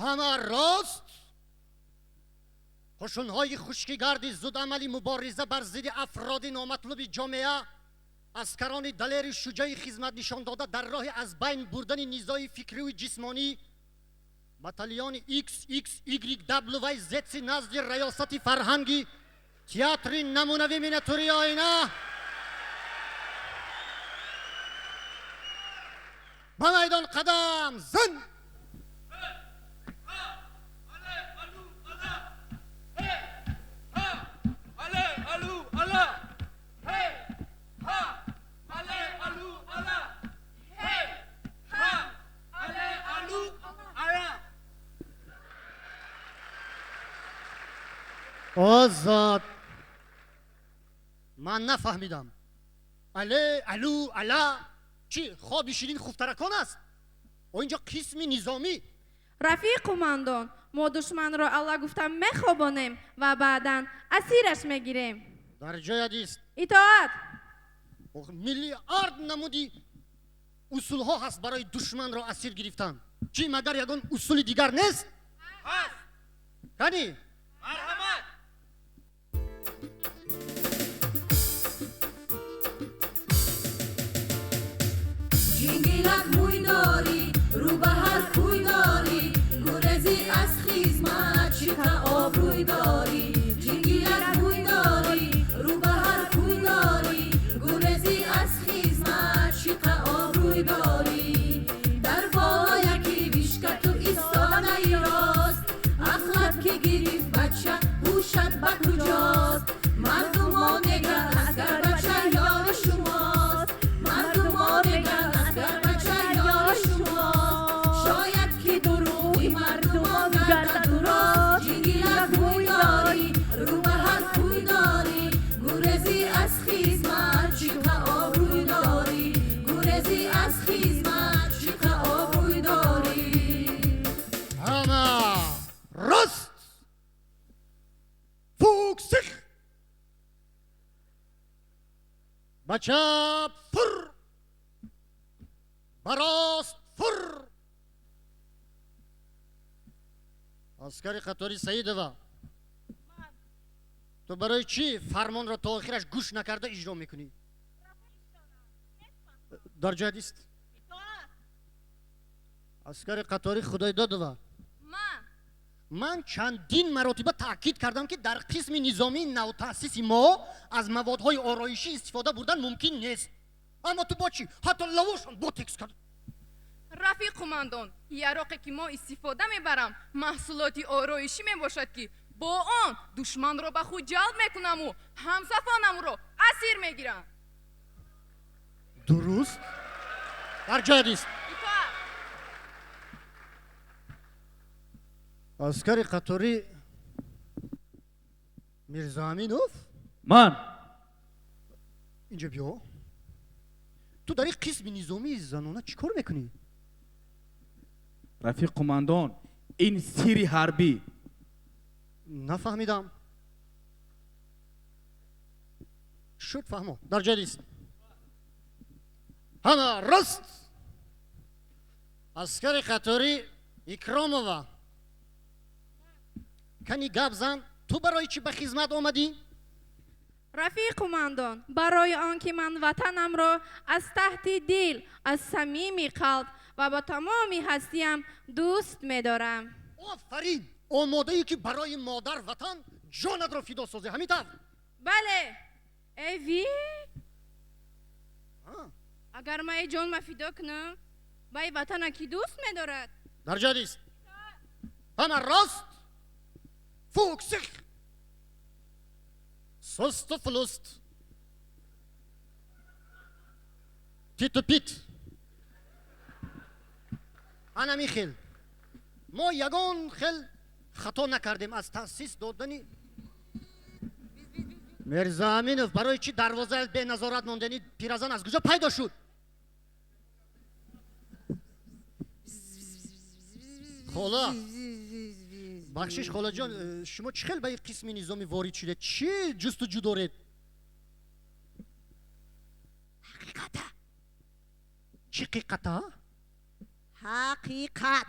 Ҳама рост. Қӯшунҳои хушкигарди зудамали мубориза бар зидди афроди номатлуби ҷомеа, аскарони далери шуҷои хизмат нишон дода дар роҳи аз байн бурдани низои фикриву ҷисмонӣ, батальони XXYWZ назди раёсати фарҳанги театри намунавӣ миниатюри оина ба майдон қадам зан. Озод. Ман нафаҳмидам. Але, алу, ала чӣ хоби ширин хуфтаракон аст? О инҷо қисми низомӣ. Рафиқ қумандон, мо душманро алла гуфта мехобонем ва баъдан асираш мегирем. Дар ҷоят ист. Итоат. Миллиард намуди усулҳо ҳаст барои душманро асир гирифтан. Чӣ магар ягон усули дигар нест? Ҳаст. Кани? Марҳамат. Ҷингилак мӯй дорӣ, рӯ ба ҳар кӯй дорӣ, гурезӣ аз хизмат, чӣ қа обрӯй дорӣ. Ҷингилак мӯй дорӣ, рӯ ба ҳар кӯй дорӣ, гурезӣ аз хизмат, чӣ қа обрӯй дорӣ. Дар боло яки вишка ту истонаи рост, ақлат ки гирифт бача, ҳушат ба куҷост? Мардумо мегӯянд аскар бача ёри шумост, мардумо мегӯянд аскар бача ёри шумост. Шояд ки дурӯғи мардумон гардад рост. Ҷингилак мӯй дорӣ, рӯ ба ҳар кӯй дорӣ, гурезӣ аз хизмат, чӣ қа обрӯй дорӣ. Гурезӣ аз хизмат, чӣ қа обрӯй дорӣ. Ҳама рост. Фуксих. Ба чап фур, ба рост фур. Аскари қатори Саидова, ту барои чӣ фармонро то охираш гӯш накарда иҷро мекунӣ? Дар ҷоят ист. Аскари қатори Худойдодова, ман чандин маротиба таъкид кардам, ки дар қисми низомии навтаъсиси мо аз маводҳои ороишӣ истифода бурдан мумкин нест. Аммо ту бо чӣ? Ҳатто лавошам ботекс кард. Рафиқ қумандон, яроқе ки мо истифода мебарам, маҳсулоти ороишӣ мебошад, ки бо он душманро ба худ ҷалб мекунаму ҳамсафонамро асир мегирам. Дуруст. Дар ҷоят ист. Итоат. Аскари қатори Мирзоаминов. Ман. Инҷо биё. Ту дар ин қисми низомии занона чӣ кор мекунӣ? Рафиқ қумандон, ин сирри ҳарбӣ. Нафаҳмидам. Шуд, фаҳмо. Дар ҷоят ист. Ҳама рост. Аскари қатори Икромова, кани гап зан, ту барои чӣ ба хизмат омадӣ? Рафиқ қумандон, барои он ки ман ватанамро аз таҳти дил, аз самими қалб ва бо тамоми ҳастиям дӯст медорам. Офарин! Омодаӣ ки барои модар ватан ҷонатро фидо созӣ, ҳамин тавр? Бале. Эй ви, агар ман эй ҷонма фидо кунам, вай ватана кӣ дӯст медорад? Дар ҷоят ист. Ҳама рост. Фуксих. Сусту флуст. Титу пит. Анами хел. Мо ягон хел хато накардем аз таъсис додани Мирзоаминов. Барои чӣ дарвоза беназорат мондани пиразан аз куҷо пайдо шуд? Хола, бахшиш, холаҷон, шумо чӣ хел ба ин қисми низомӣ ворид шудед? Чӣ ҷустуҷӯ доред? Ҳақиқата. Чӣ ҳақиқата? Ҳақиқат.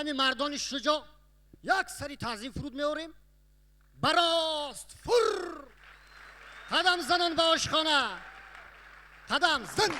Барои ҳамин мардони шуҷоъ як сари таъзим фуруд меорем. Барост фур, қадам занон ба ошхона, қадам зан.